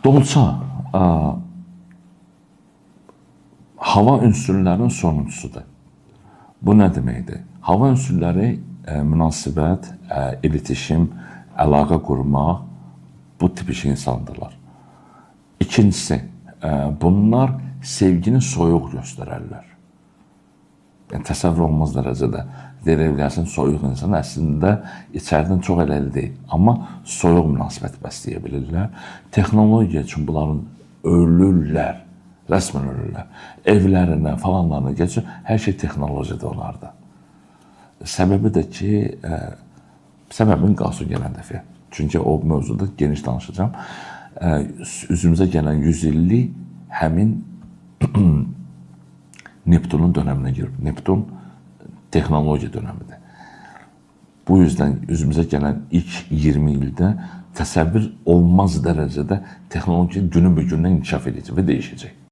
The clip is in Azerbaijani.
Dolça hava ünsürlərinin sonuncusudur. Bu nə deməkdir? Hava ünsürləri münasibət, iletişim, əlaqə qurmaq bu tip işin insandırlar. İkincisi, bunlar sevgini soyuq göstərərlər. Yəni təsəvvür olunmaz dərəcədə deyə bilərsən soyuq insan əslində içəridən çox elə deyil, amma soyuq münasibət bəsləyə bilirlər. Texnologiya üçün bunların ölürlər. Rəsmən ölürlər. Evlərinə, falanlarına keçir, hər şey texnologiyada onlarda. Səbəbi də ki, səbəbin qalsın gələn dəfəyə. Çünki o mövzuda geniş danışacağam. Üzümüzə gələn 100 illik həmin Neptunun dönəminə girib. Neptun texnologiya dönəmidir. Bu yüzdən üzümüzə gələn ilk 20 ildə təsəvvür olmaz dərəcədə texnologiya günü bu gündən inkişaf edəcək və dəyişəcək.